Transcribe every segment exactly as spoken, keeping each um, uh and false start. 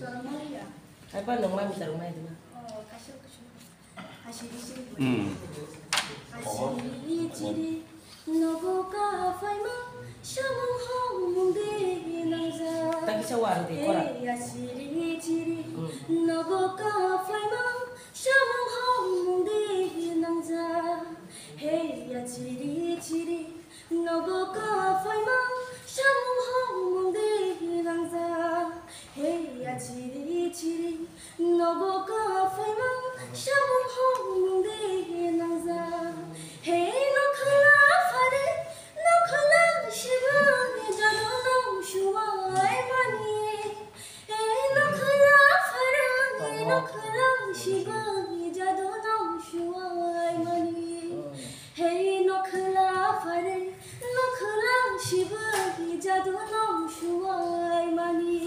Hai pa nung mami tarung mai dima. Hmm. Chiri chiri nogo ka phaima samung hong mung de nangja. Taki sa waru de kora. Hey ya chiri chiri nogo ka phaima samung hong mung de nangja. Hey ya chiri chiri nogo ka phaima samung hong mung de nangja. Hey ya chiri chiri nogo ka phaima samung hong mung de nangja. Hey nokhla phare nokhla shiba ni jadu nong shuai mani. Hey nokhla phare nokhla shiba ni jadu nong shuai mani. Hey nokhla phare nokhla shiba ni jadu nong shuai mani.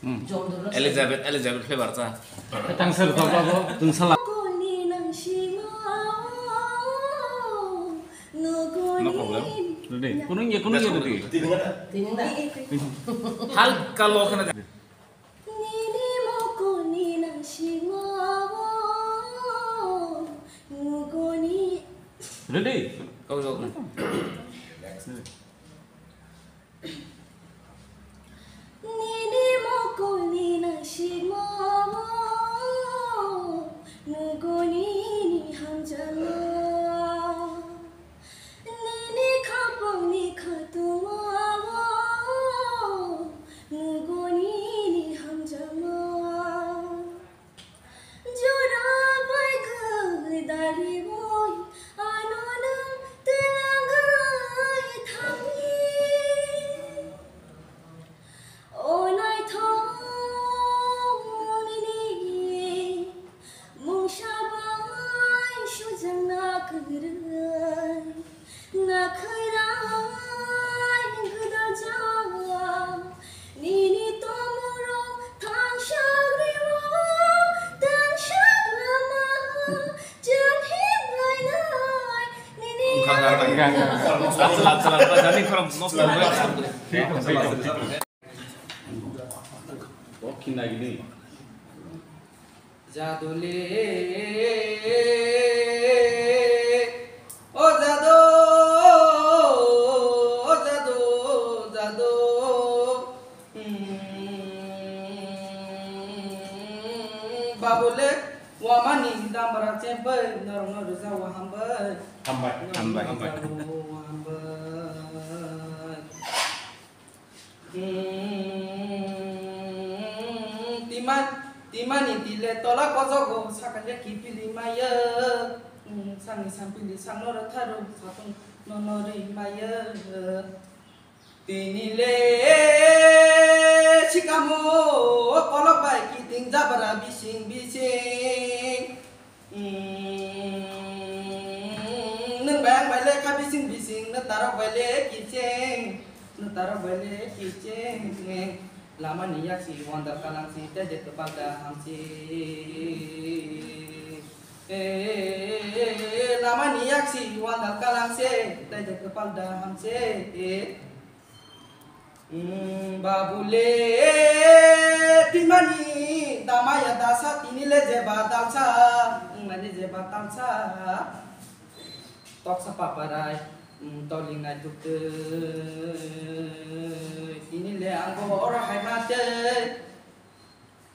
Hmm. Elizabeth, Elizabeth flavor cha. Tang sir to babo, tung sala. No problem. Ready. Kunung ye, kunung ye, ready. Halka lo khana. Ready. Go, go. Nini mokolni nangsikmao nugoni ni hamjakma. Nini khapangni khatungmao nugoni ni hamjakma. Jora bai khe dali boi ano nang twlangwi thangni. O naithok nini mungsa bai sujangna kwrwi. Nakhwrai gwdalja nini tomorok thangsak rimo, thangsak lama chwng himlainai nini. Wngkha, wngkha, wngkha. Achal, achal, achal, jani khorang nosto wngkha. Jaduli, o jadu, o jadu, jadu. Hmm, babule, wamani damra chempai, norok no rwjak o hambai. Hambai. Norok no hambai. Rwjak o hambai. Hmm, tima, timani tile tola kojogo, sakale kipili maya. Hmm, sangni sampili sangno rwtharu, satung nono ri maya. Tini le sikamo kolok bai kiting jabra bising bising. Hmm, nwng bai ang bai le kha bising bising, nwtarok bai le kiching, nwtarok bai le kiching. Lama ni yaksi wandal kalang si, tei de kwpal da hamsi. Eh, lama ni yaksi wandal kalang se, tei de kwpal da hamsi. Hmm, babule, timani damaya dasa tini le jeba dalsa, hmm, mani jeba dalsa. Toksa paparai, hmm, toling nai tuktwi, tini le ang bo oro hai ma tei.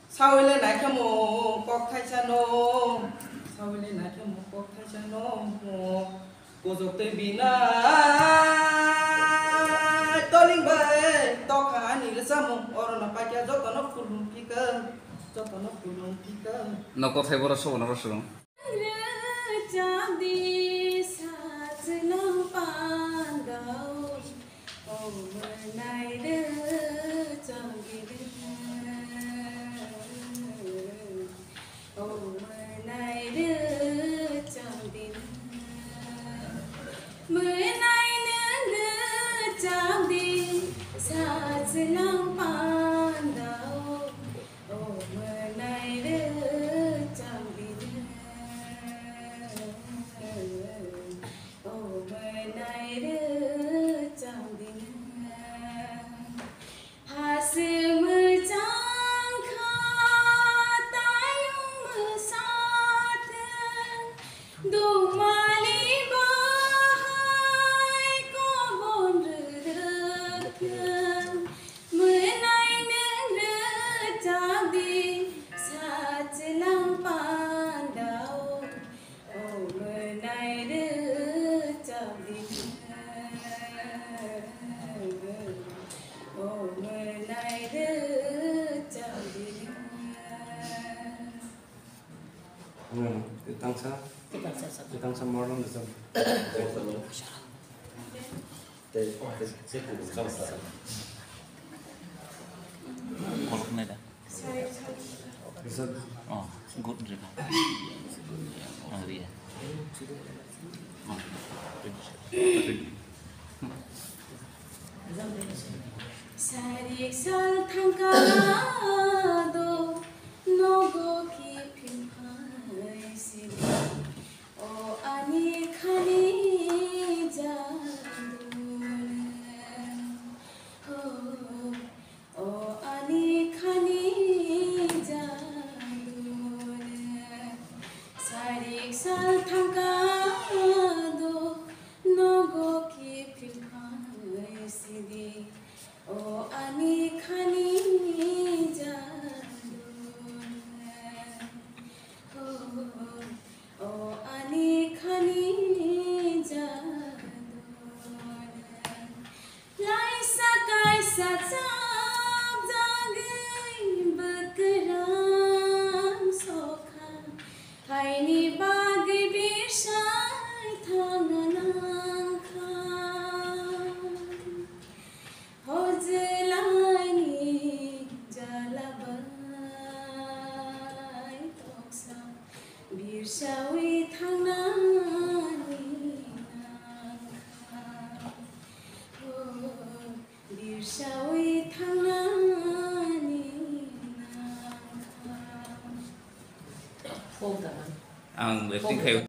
Sawile naikhemo kok thaisano, sawile naikhemo kok thaisano, kojok tei bina toling bai tokha ani rwchapmung, orono paikha jotono khulum phikha, jotono khulum phikha. No kothai boro sobo no rosong. Rwchapdi sachwlang pandao, o mwnai rwchapdi nwng, o mwnai rwchapdi nwng, mwnai nwng rwchapdi sachwlang pandao, o mwnai rwchapdi nwng. Tangsa. Tangsa, tangsa. Tangsa morom de sam. Call khnai da. Listen. Oh, good riba. Oh, riya. Oh. Sarik sal thangka do nogo kiphil phai sidi. O ani khani jaduna, ho, o ani khani jaduna. Sarik sal thangka do nogo kiphil phai sidi. O ani khani jaduna, ho, o ani khani jaduna. Laisa kaisa chapjagwi bwkrang sokha, haini bagwi bisai thangna nangkha. Hojelaini jala bai toksa birsawi thangnani nangkha. Ho, birsawi thangnani nangkha. Ang acting khai.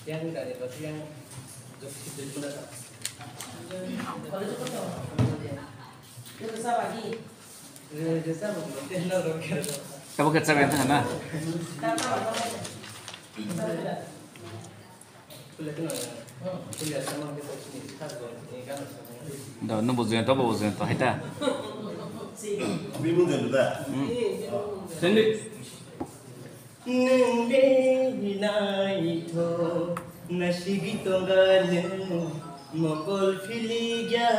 Yang dari batu yang jok jok mana tak? Tabuk kecap yang tengah na. Do, no bujiyan to, bujiyan to, hai ta. Bimu jenu da. Hmm. Sendiri. Nwng le naitho, nasigwi tongga nwng, mokol philigya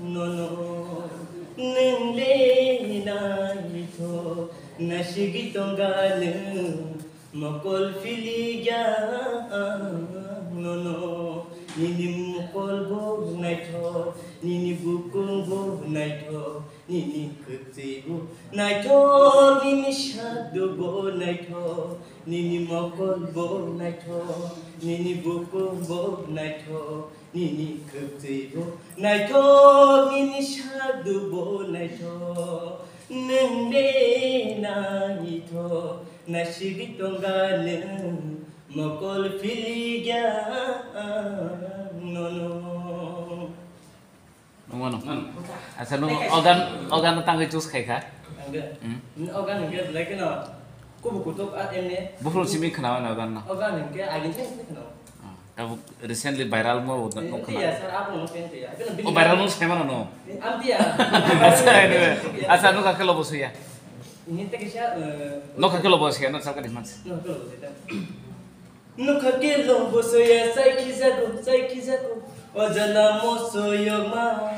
nono. Nwng le naitho, nasigwi tongga nwng, mokol philigya nono. Nini mokol bo naitho, nini bukung bo naitho. Nini kwtwi bo naithok, nini saddo bo naithok, nini mokol bo naithok, nini bukhuk bo naithok, nini kwtwi bo naithok, nini saddo bo naithok. Nwng de naithok, nasigwi tongga nwng mokol philigya nono. Nung mano. Nung. Asa nung organ, organ no tangwi choose khai kha? Ang de. Hmm. Nung organ hwnkhe belai kheno kubu kutuk a emne. Buphuru simi khna mano organ no. Organ hwnkhe agin thai simi khna. Ah, tabuk recently viral mo no khna. Tiya sir, abo no pen tiya. Oh, viral mo sai mano no. Am tiya. Asa anyway. Asa nung kha khe lobo suya. Ini tei kisa, eh, nokha khe lobo suya no sakani mans. Nokha khe lobo suya. Nokha khe lobo soya, chai khijago, chai khijago, o jala mosoyokma.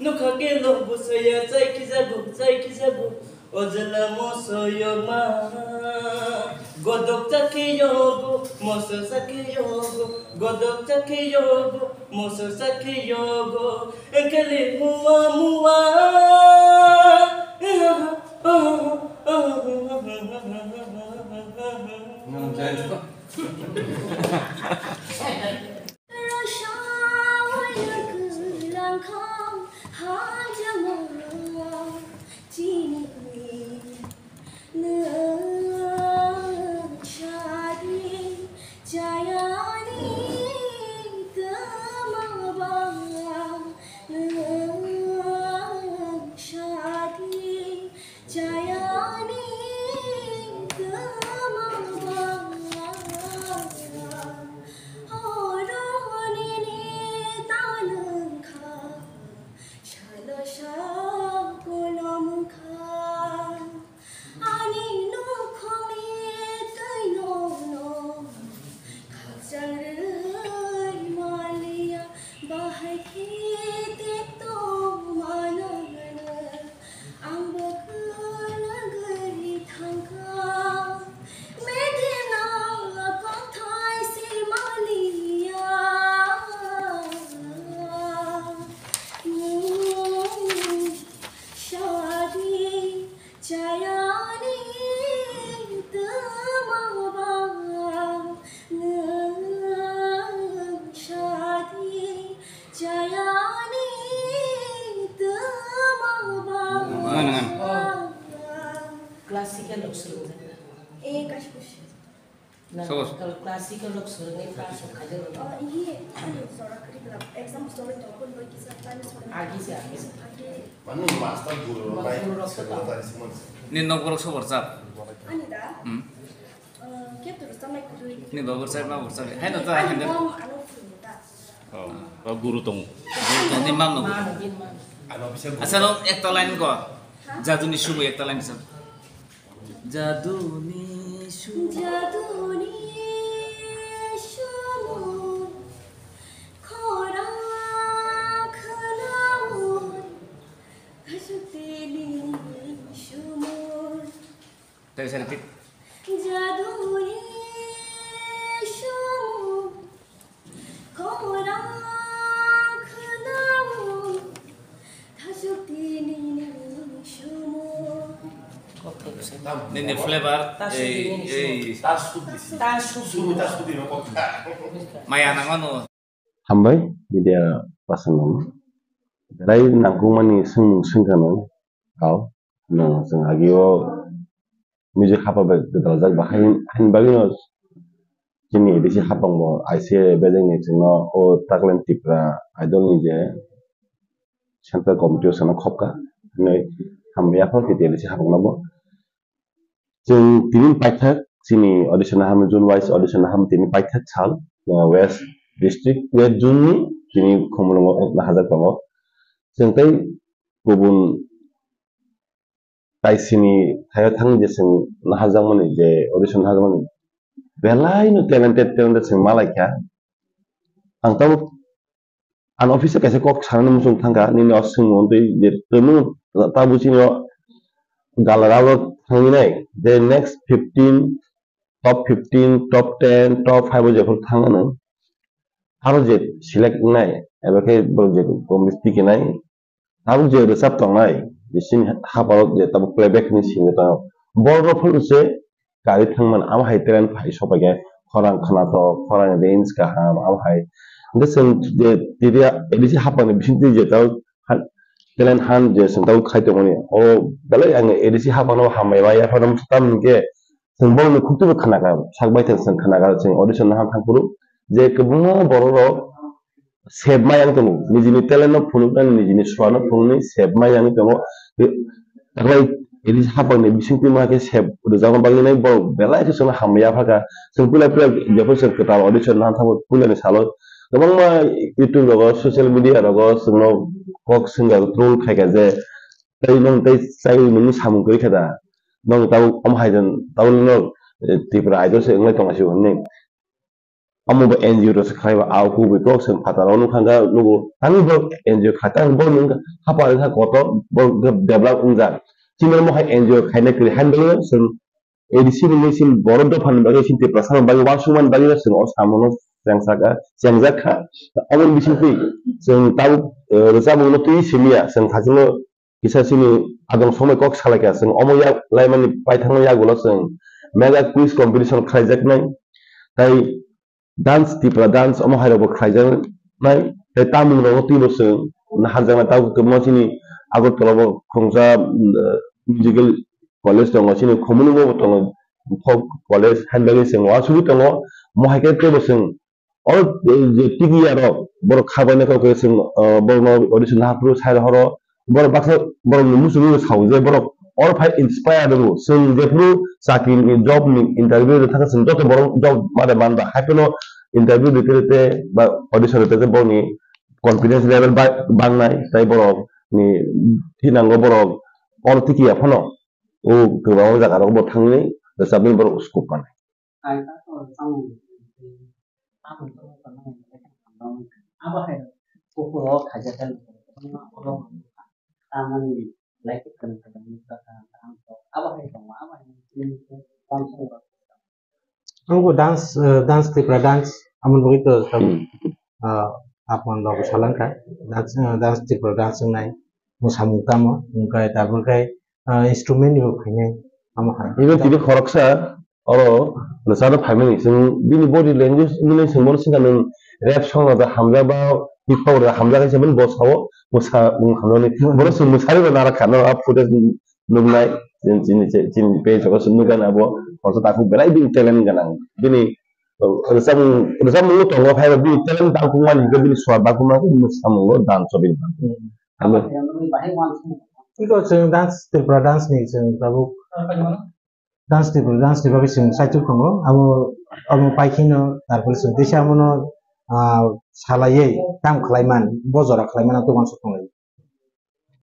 Nokha khe lobo soya, chai khijago, chai khijago, o jala mosoyokma. Godok chakhe yogo, moso chakhe yogo, godok chakhe yogo, moso chakhe yogo. Enkele mua mua. Classical rok swrwngjak na? Eh, kaisa kusi. Na, Sabas. Kal-, classical rok swrwngwi pass rok khaijak rok. Oh, iye, ani jora kwrwi glak. Exam swrwngwi tongkhe bai kisa time swrwngwi. Agi se, agi se. Agi. Manu master guru rok bai. Guru rok swrwngwi tong. Ni nok borok sobo rwchap? Ani da? Hmm. Eh, kep tu rwchapnai kwrwi. Ni baba rwchap, ma bo rwchap. Hai no ta, ani hai no. Mom ano phungo da. Oh, ba guru tongo. Guru tongo, ni mam no guru. Mano, bin mano. Asa no ekta line ko. Ha? Jaduni sumo ekta line sa. Jaduni sumo. Jaduni sumo. Khorang khwlao. Khasuk tini sumo. Tei sari tik. Jaduni sumo, khorang khwlao, thasuk tini sumo. Nini flavor, ei, ei. Tasuk di si. Tasuk. Sumo tasuk di no kok. Maya nang ano. Hambai, media person no. Belai nangkukmani swngmung swngkha no. Kau, no, chwng agio music hapba bai gwdalajak ba, hain, hain bagwino chini A D C hapang bo I C A bejengni chwngno o Taglen Tipra Idol ni je central committee o chwngno khopka hinwi hamya phano titi A D C hapang no bo. Chwng tini paithak chini audition ham June wise audition ham tini paithak sal, uh, West District, West Zone ni tini Khumulwngo nahajak tongo. Chwng tei kubun kaisini thaio thang je chwng naharjakmani je audition naharjakmani belai no talented, talented chwng malaikha. Ang tabuk an office kaisa kok sanani muchung thangkha, nini o swngmung twi je twmung tabuk chini o gala rao thangwi nai je next fifteen, top fifteen, top ten, top five o jephuru thangmano aro je select wngnai eba khe borok je gombe tikinai. Tabuk je rwchap tongnai, je chini haparo je tabuk playback hinwi simi tongo. Borok rok phano se gari thangmani, amo hai train phai sopaikha, khorang khwnathok, khorang range kaham, amo hai. Hwnkhe chwng je tini A D C hapangni bisingtwi je tabuk ha-, talent hunt je chwng tabuk khai tongmani, o belai ang A D C hapangno hambai bai yaphano tamni hwnkhe chwng borokni khuk twibo khwnakha, sak baithang chwng khwnakha, chwng audition no ham thangphuru je kwbangma borok rok sep ma yang tongo, nijini talent no phunuknani, nijini sua no phunuknani sep ma yang tongo. Taklai A D C hapangni bisingtwi ma khe sep rwjakma bagwi nai borok belai khe chwngno hamya phakha. Chwng puila puila jephuru chwng kwtal audition no thango puilani salo kwbangma YouTube rogo, social media rogo chwngno kok swngya, troll khaikha je tei nwng tei chaiwi nwngni samung kwrwi khe da, nwng tabuk omo hai jan tabuk nwng, eh, Tripura Idol se wnglai tongma se hwnwi. Omo bo N G O rok se khlai ba, a kubui kok chwng phataro nukha, nugo, tamo bo N G O kha, tamo bo nwng hapari kha kotor, bo develop wngjak. Chini omo hai N G O khaina kwrwi, haino bagwi chwng A D C ni chini borok dophani bagwi, chini Tiprasa ni bagwi, uansukmani bagwi chwng o samungo chengsak kha, chengjak kha. Aboni bisingtwi chwng tabuk, eh, rwchapmungno twi simiya, chwng hachino kisa chini adong somoi kok salaikha, chwng omo yak laimani paithakno yagulo chwng mega quiz competition khlaijaknai, tai dance, Tripura dance omo hairokbo khlaijaknai, tai tamung rokno twibo chwng naharjaknai. Tabuk kwbangma chini Agartala bo khoroksa, mm, musical college tongo, chini Khumulwngo bo tongo, folk college, haino bagwi chwng uansugwi tongo, omo hai khe teibo chwng o je tiki ya rok borok kha bainai kok khe chwng, ah, borokno audition naharphuru sai rohoro borok baksa borokni muchungwi sao je borok oro phai inspire wngo. Chwng jephuru chakri ni job ni interview rwna thangkha chwng joto borok job mare manba hai phano interview rwte rwte ba audition rwte rwte borokni confidence level ba-, bangnai tei borokni thinango borok oro tiki ya phano o kwbangma jaga rogo bo thangwi rwchapnwi borok scope manai. Ang bo dance, eh, dance Tripura dance, amon bagwi to, to, Hmm. ah, apon rok salangkha, dance, eh, dance Tripura dance wngnai, mwsamung tamo, hwnkhe tabuk khe, ah, instrument ni bo phainai, amo hai. Even tini khoroksa, oro rwchapna phaimani, chwng bini body language nini chwng bono swngkha nwng rap song rwjak hamjak ba hip hop rwjak hamjak hai se mani bo sao, mwsa, mwng hamjaknai. Bono chwng mwsari bo narakha, no, a footage nuknai, chini, chini, chini page o se nukgana abo, kotor takhuk belai bini talent gwnang. Bini, uh, rwchapmung, rwchapmung tongo, phaiba bini talent tangkukmani hwnkhe bini swar tangkukmani hwnkhe bini samungo dance o bini tangkuk. Hmm. Abo. Iko chwng dance, Tripura dance ni chwng tabuk. Dance ni, dance ni bagwi chwng saichuk tongo. Abo, abo paikheno, tarpore chwng teisa abono, ah, salaiwi tam khlaiman, bo jora khlaiman abo uansuk tonglai.